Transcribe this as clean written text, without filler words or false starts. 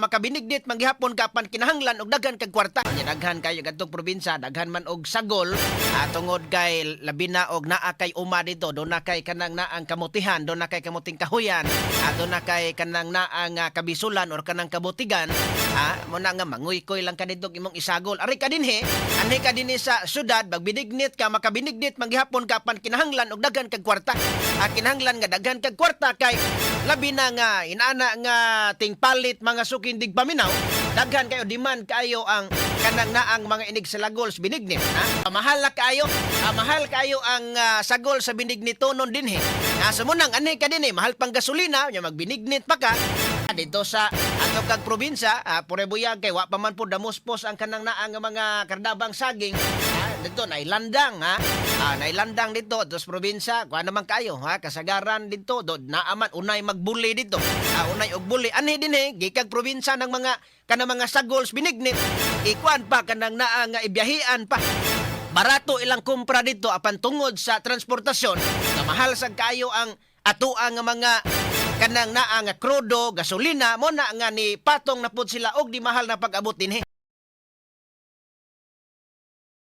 makabinignit man gihapon ka pan kinahanglan og daghan kag kwarta. Nya daghan kayo kadtong probinsya, daghan man og sagol, tungod kay labi na og naa kay uma dito, do na kay kanang naang kamutihan, do na kay kamuting kahuyan, do na kay kanang naang kabisulan or kanang kabutigan, mo na nga manguykoy lang ka dito imong isagol. Ari ka dinhi, anhi ka dinhi sa syudad, magbinignit ka, makabinignit man gihapon ka pan kinahanglan og daghan kag kwarta. Kinahanglan nga daghan kag kwarta kay labi na nga inana nga tingpalit, mga suking tigpaminaw, daghan kayo demand kayo ang kanang naang mga inig salagol sa binignit, ha? Mahal na kaayo, mahal kaayo ang sagol sa binignitonon dinhi. So munang anhi ka dinhi, mahal pang gasolina nya magbinignit pa ka dito sa ato kag probinsya, pure buyag kay wa pa man po damuspos ang kanang naang nga mga kardabang saging. Dito nailandang, ha, nailandang dito sa probinsya, kuha naman kayo, ha, kasagaran dito do naaman unay magbuli dito, unay og buli. Anhi dinhi gikag probinsya ng mga kanang mga sagol sa binignit, ikuan pa kanang naa nga ibiyahian pa. Barato ilang kumpra dito apan tungod sa transportasyon nga mahal sad kaayo ang atoa nga mga kanang naa nga krudo, gasolina, mo na nga ni patong na pud sila og di mahal na pag-abot dinhi.